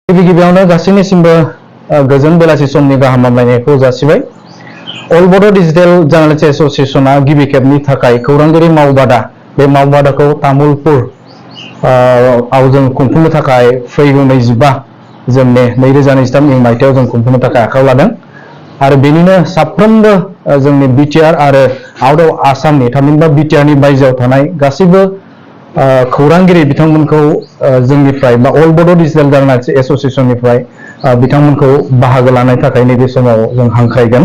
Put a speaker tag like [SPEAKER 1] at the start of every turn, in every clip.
[SPEAKER 1] गिबियावनो गासैनिसिमबो गोजोन बेलासि समनि गाहाम हामलायनायखौ जासिबाय। अल बड' डिजिटेल जार्नालिस्ट एस'सिएशना गिबि खेबनि थाखाय खौरांगिरि मावबादा, बे मावबादाखौ तामुलपुर आव जों खुंफुंनो थाखाय फैगौ 25 मे 2023 मायथाइयाव जों खुंफुंनो थाखाय आखायाव लादों आरो बेनिनो साफ्रोमबो जोंनि बिटिआर आरो आउट अफ आसामनि थामहिनबा बिटिआरनि बायजोआव थानाय गासैबो खौरांगिरि बिथांमोनखौ जोंनिफ्राय बा अल बड' डिजिटेल जार्नालिस्ट एस'सिएशननिफ्राय बिथांमोनखौ बाहागो लानाय थाखाय नैबे समाव जों हांख्रायगोन।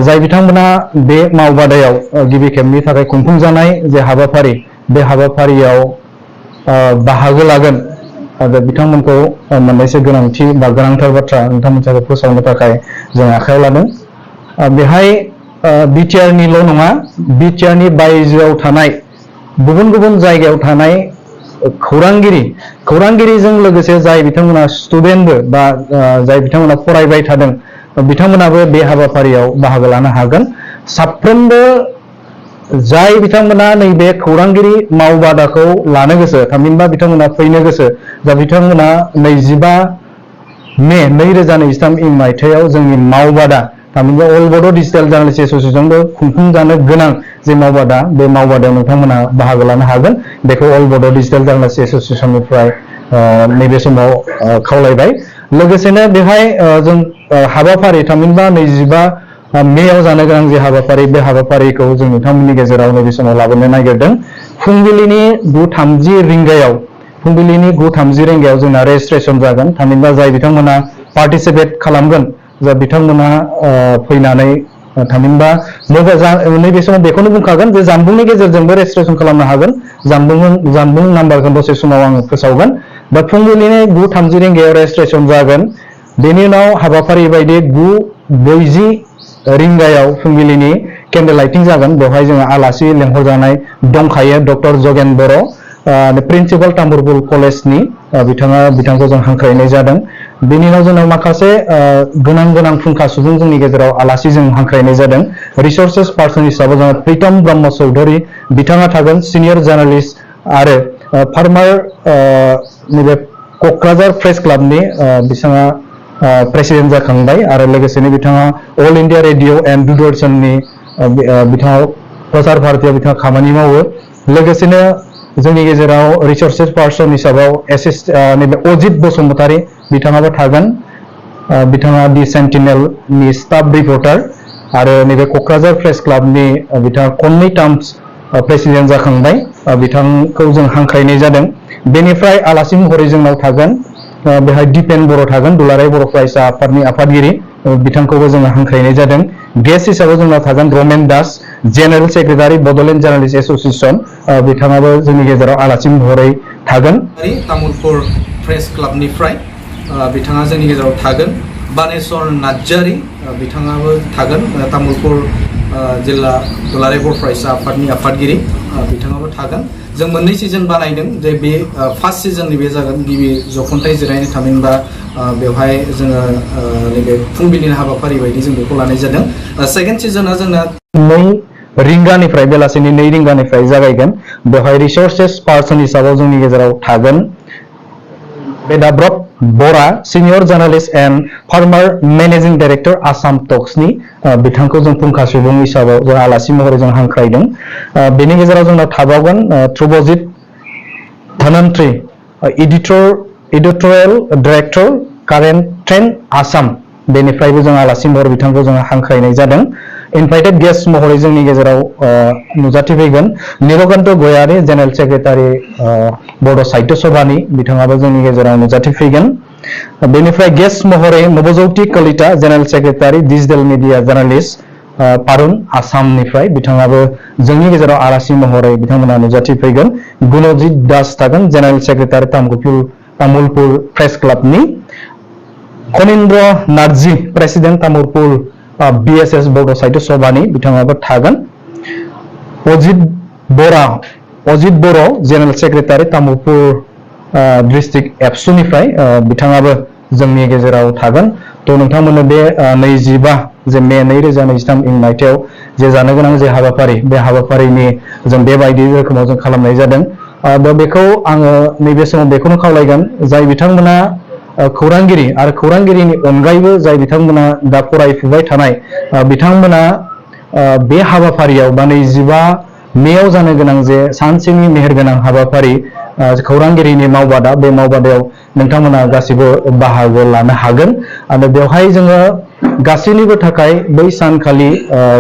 [SPEAKER 1] जाय बिथांमोना बे मावबादायाव गिबि खेबनि थाखाय खुंफुंजानाय जे हाबाफारि, बे हाबाफारियाव बाहागो लागोन आरो बिथांमोनखौ मोननैसो गोनांथि बा गोनांथार बाथ्रा नोंथांमोनखौ फोसावनो थाखाय जों आखायाव लादों। बेहाय बिटिआरनिल' नङा, बिटिआरनि बायजोआव थानाय गुबुन गुबुन जायगायाव थानाय खौरांगिरिजों लोगोसे जाय बिथांमोना स्टुडेन्टबो बा जाय बिथांमोना फरायबाय थादों बिथांमोनाबो बे हाबाफारियाव बाहागो लानो हागोन। साफ्रोमबो जाय बिथांमोना नैबे खौरांगिरि मावबादाखौ लानो गोसो, थामहिनबा बिथांमोना फैनो गोसो, दा बिथांमोना 25 मे 2023 मायथाइयाव जोंनि मावबादा, थामहिनबा अल बड' डिजिटेल जार्नालिस्ट एस'सिएशनबो खुंफुंजानो गोनां जे मावबादा, बे मावबादायाव नोंथांमोना बाहागो लानो हागोन। बेखौ अल बड' डिजिटेल जार्नालिस्ट एस'सिएशननिफ्राय नैबे समाव खावलायबाय। लोगोसेनो बेहाय जों हाबाफारि, थामहिनबा 25 मेयाव जानो गोनां जे हाबाफारि, बे हाबाफारिखौ जों नोंथांमोननि गेजेराव नैबे समाव लाबोनो नागिरदों। फुंबिलिनि 9:30 रिंगायाव जोंना रेजिस्ट्रेसन जागोन। थामहिनबा जाय बिथांमोना पार्टिसिपेट खालामगोन, जा बिथांमोना फैनानै थामहिनबा नैबे समाव बेखौनो बुंखागोन जे जानबुंनि गेजेरजोंबो रेजिस्ट्रेसन खालामनो हागोन। जानबुं नाम्बारखौ दसे समाव आङो फोसावगोन। दा फुंबिलिनि 9:30 रिंगायाव रेजिस्ट्रेसन जागोन। बेनि उनाव हाबाफारि बायदि 9:40 रिंगायाव फुंबिलिनि केन्डेल लाइटिं जागोन। बेवहाय जोङो आलासि लेंहरजानाय दंखायो, डक्टर जगेन बर', प्रिन्सिपाल तामुलपुर कलेजनि, बिथांखौ जों हांख्रायनाय जादों। बेनि उनाव जोंनाव माखासे गोनां फुंखा सुबुं जोंनि गेजेराव आलासि जों हांख्रायनाय जादों। रिसर्सेस पार्सन हिसाबै जोङो प्रितम ब्रह्म चौधुरी, बिथाङा थागोन, सिनियर जार्नालिस्ट आरो फार्मार नैबे क'क्राझार प्रेस क्लाबनि बिथाङा प्रेसिडेन्ट जाखांबाय आरो लोगोसेनो बिथाङा अल इन्डिया रेडिअ' एन्ड दूरदर्शननि बिथाङा प्रसार भारतीयाव बिथाङा खामानि मावो। लोगोसेनो जोंनि गेजेराव रिसर्सेस पार्सन हिसाबाव नैबे अजित बसुमतारी, बिथाङाबो थागोन। बिथाङा दि सेन्टिनेलनि स्टाफ रिपर्टार आरो नैबे क'क्राझार प्रेस क्लाबनि बिथाङा खननै टार्म्स प्रेसिडेन्ट जाखांबाय। बिथांखौ जों हांख्रायनाय जादों। बेनिफ्राय आलासि महरै जोंनाव थागोन, बेहाय दिपेन बर' थागोन, दुलाराय बर' फरायसा आफादनि आफादगिरि, बिथांखौबो जोङो हांख्रायनाय जादों। गेस्ट हिसाबै जोंनाव थागोन Ramen Das, general secretary Bodoland journalist association, बिथाङाबो जोंनि गेजेराव आलासि महरै थागोन।
[SPEAKER 2] तामुलपुर प्रेस क्लाबनिफ्राय बिथाङा जोंनि गेजेराव थागोन। बानेश्वर नार्जारी, बिथाङाबो थागोन, तामुलपुर जिल्ला दुलाराय बर' फरायसा आफादनि आफादगिरि, बिथाङाबो थागोन। जों मोननै सिजन बानायदों, जे बे फार्स्ट सिजननि बे जागोन गिबि जख'न्थाय जिरायनाय, थामहिनबा बेवहाय जोङो नैबे फुंबिलिनि हाबाफारि बायदि जों बेखौ लानाय जादों। सेकेन्ड सिजना जोंना
[SPEAKER 1] 2 रिंगानिफ्राय, बेलासिनि 2 रिंगानिफ्राय जागायगोन। बेवहाय रिसर्सेस पार्सन हिसाबाव जोंनि गेजेराव थागोन Bedabrata Bora, senior journalist and former managing director Assam टक्सनि, बिथांखौ जों फुंखा सुबुं हिसाबाव जों आलासि महरै जों हांख्रायदों। बेनि गेजेराव जोंनाव थाबावगोन ध्रुबजित धनन्त्री, एडिटरियेल डाइरेक्टर कारेन्ट ट्रेन्ड आसाम, बेनिफ्रायबो जों आलासि महरै बिथांखौ जों हांख्रायनाय जादों। इनभाइटेड गेस्ट महरै जोंनि गेजेराव नुजाथिफैगोन नीलकान्त गयारी, जेनेरेल सेक्रेटारि बड' साहित्य सभानि, बिथाङाबो जोंनि गेजेराव नुजाथिफैगोन। बेनिफ्राय गेस्ट महरै Nabajyoti Kalita, general secretary digital media journalist पारुन आसामनिफ्राय, बिथाङाबो जोंनि गेजेराव आलासि महरै बिथांमोना नुजाथिफैगोन। गुणजित दास थागोन, जेनेरेल सेक्रेटारि तामुलपुर प्रेस क्लाबनि। खनीन्द्र नार्जी, प्रेसिडेन्ट तामुलपुर BSS बड' साहित्य सभानि, बिथाङाबो थागोन। Ajit Boro', general secretary Tamulpur district एबसुनिफ्राय, बिथाङाबो जोंनि गेजेराव थागोन। थ' नोंथांमोननो बे 25 मे 2023 मायथाइयाव जे जानो गोनां जे हाबाफारि, बे हाबाफारिनि जों बेबायदि रोखोमाव जों खालामनाय जादों। दा बेखौ आङो नैबे समाव बेखौनो खावलायगोन, जाय बिथांमोना खौरांगिरि आरो खौरांगिरिनि अनगायैबो जाय बिथांमोना दा फरायफुबाय थानाय बिथांमोना बे हाबाफारियाव बा 25 मेयाव जानो गोनां जे सानसेनि मेहेरगोनां हाबाफारि खौरांगिरिनि मावबादा बे मावबादायाव नोंथांमोना गासिबो बाहागो लानो हागोन आरो बेवहाय जोङो गासैनिबो थाखाय बै सानखालि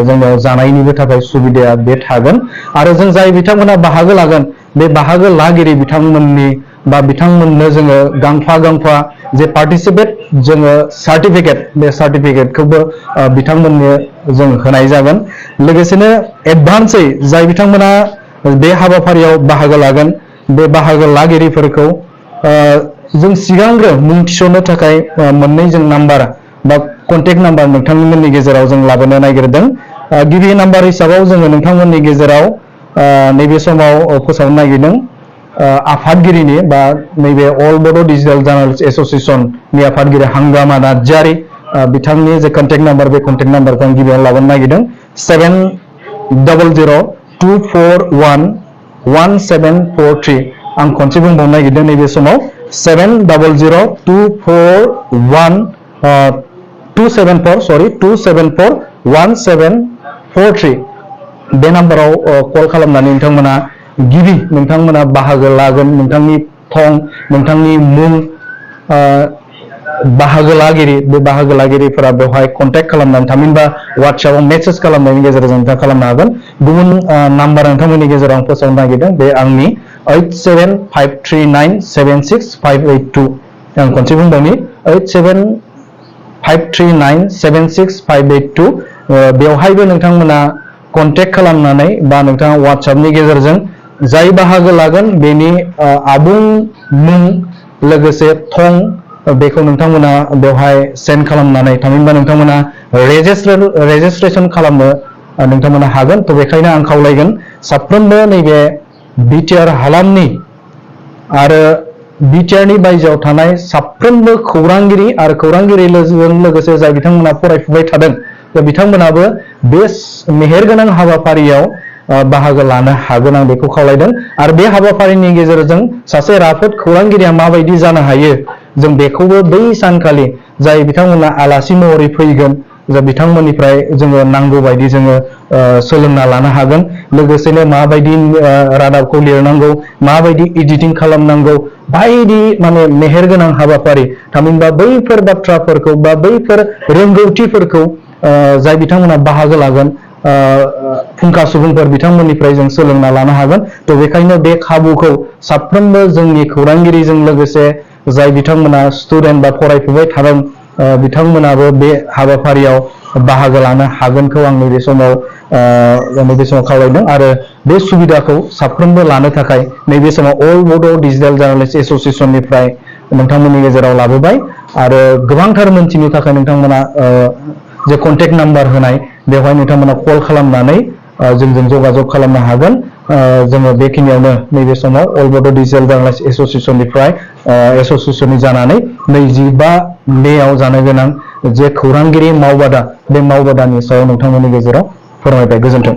[SPEAKER 1] जोङो जानायनिबो थाखाय सुबिदाया बे थागोन आरो जों जाय बिथांमोना बाहागो लागोन बे बाहागो लागिरि बिथांमोननि बा बिथांमोननो जोङो गांफा जे पार्टिसिपेट जोङो सार्टिफिकेट बे सार्टिफिकेटखौबो बिथांमोननो जों होनाय जागोन लोगोसेनो एडभान्सै जाय बिथांमोना बे हाबाफारियाव बाहागो लागोन बे बाहागो लागिरिफोरखौ जों सिगांग्रो मुं थिसननो थाखाय मोननै जों नाम्बार बा कन्टेक्ट नाम्बार नोंथांमोननि गेजेराव जों लाबोनो नागिरदों गिबि नाम्बार हिसाबाव जोङो नोंथांमोननि गेजेराव नैबे समाव फोसावनो नागिरदों आफादगिरिनि बा नैबे अल बड' डिजिटेल जार्नालिस्ट एस'सिएशननि आफादगिरि हांगामा नार्जारि बिथांनि जे कन्टेक्ट नाम्बार बे कन्टेक्ट नाम्बारखौ आं गिबियाव लाबोनो नागिरदों 7002411743 आं खनसे बुंबावनो नागिरदों नैबे समाव 2741743 बे नाम्बाराव कल खालामनानै नोंथांमोना नोंथांमोना बाहागो लागोन नोंथांनि थं नोंथांनि मुं बाहागो लागिरि बे बाहागो लागिरिफोरा बेवहाय कन्टेक्ट खालामनानै थामहिनबा WhatsAppआव मेसेज खालामनायनि गेजेरजों नोंथाङा खालामनो हागोन गुबुन नाम्बार नोंथांमोननि गेजेराव आं फोसावनो नागिरदों बे आंनि 8753976582 आं खनसे बुंबावनि 8753976582 बेवहायबो नोंथांमोना कन्टेक्ट खालामनानै बा नोंथाङा WhatsAppनि गेजेरजों जाय बाहागो लागोन बेनि आबुं मुं लोगोसे थं बेखौ नोंथांमोना बेवहाय सेन्ड खालामनानै थामहिनबा नोंथांमोना रेजिस्ट्रेसन खालामनो नोंथांमोना हागोन थ' बेखायनो आं खावलायगोन साफ्रोमबो नैबे बिटिआर हालामनि आरो बिटिआरनि बायजोआव थानाय साफ्रोमबो खौरांगिरि आरो खौरांगिरिजों लोगोसे जाय बिथांमोना फरायफुबाय थादों बिथांमोनाबो बे मेहेरगोनां हाबाफारियाव बाहागो लानो हागोन आं बेखौ खावलायदों आरो बे हाबाफारिनि गेजेरजों सासे राफोद खौरांगिरिया माबायदि जानो हायो जों बेखौबो बै सानखालि जाय बिथांमोना आलासि महरै फैगोन बिथांमोननिफ्राय जोङो नांगौ बायदि जोङो सोलोंना लानो हागोन लोगोसेनो माबायदि रादाबखौ लिरनांगौ माबायदि एडिटिं खालामनांगौ बायदि माने मेहेरगोनां हाबाफारि थामहिनबा बैफोर बाथ्राफोरखौ बा बैफोर रोंगौथिफोरखौ जाय बिथांमोना बाहागो लागोन फुंखा सुबुंफोर बिथांमोननिफ्राय जों सोलोंना लानो हागोन थ' बेखायनो बे खाबुखौ साफ्रोमबो जोंनि खौरांगिरिजों लोगोसे जाय बिथांमोना स्टुडेन्ट बा फरायफुबाय थादों बिथांमोनाबो बे हाबाफारियाव बाहागो लानो हागोनखौ आं नैबे समाव खावलायदों आरो बे सुबिदाखौ साफ्रोमबो लानो थाखाय नैबे समाव अल बड' डिजिटेल जार्नालिस्ट एस'सिएशननिफ्राय नोंथांमोननि गेजेराव लाबोबाय आरो गोबांथार मोनथिनो थाखाय नोंथांमोना जे कन्टेक्ट नाम्बार होनाय बेवहाय नोंथांमोना कल खालामनानै जोंजों जगाजग खालामनो हागोन जोङो बेखिनियावनो नैबे समाव अल बड' डिजिटेल जार्नालिस्ट एस'सिएशननि जानानै 25 मेयाव जानो गोनां जे खौरांगिरि मावबादा बे मावबादानि सायाव नोंथांमोननि गेजेराव फोरमायबाय गोजोन्थों।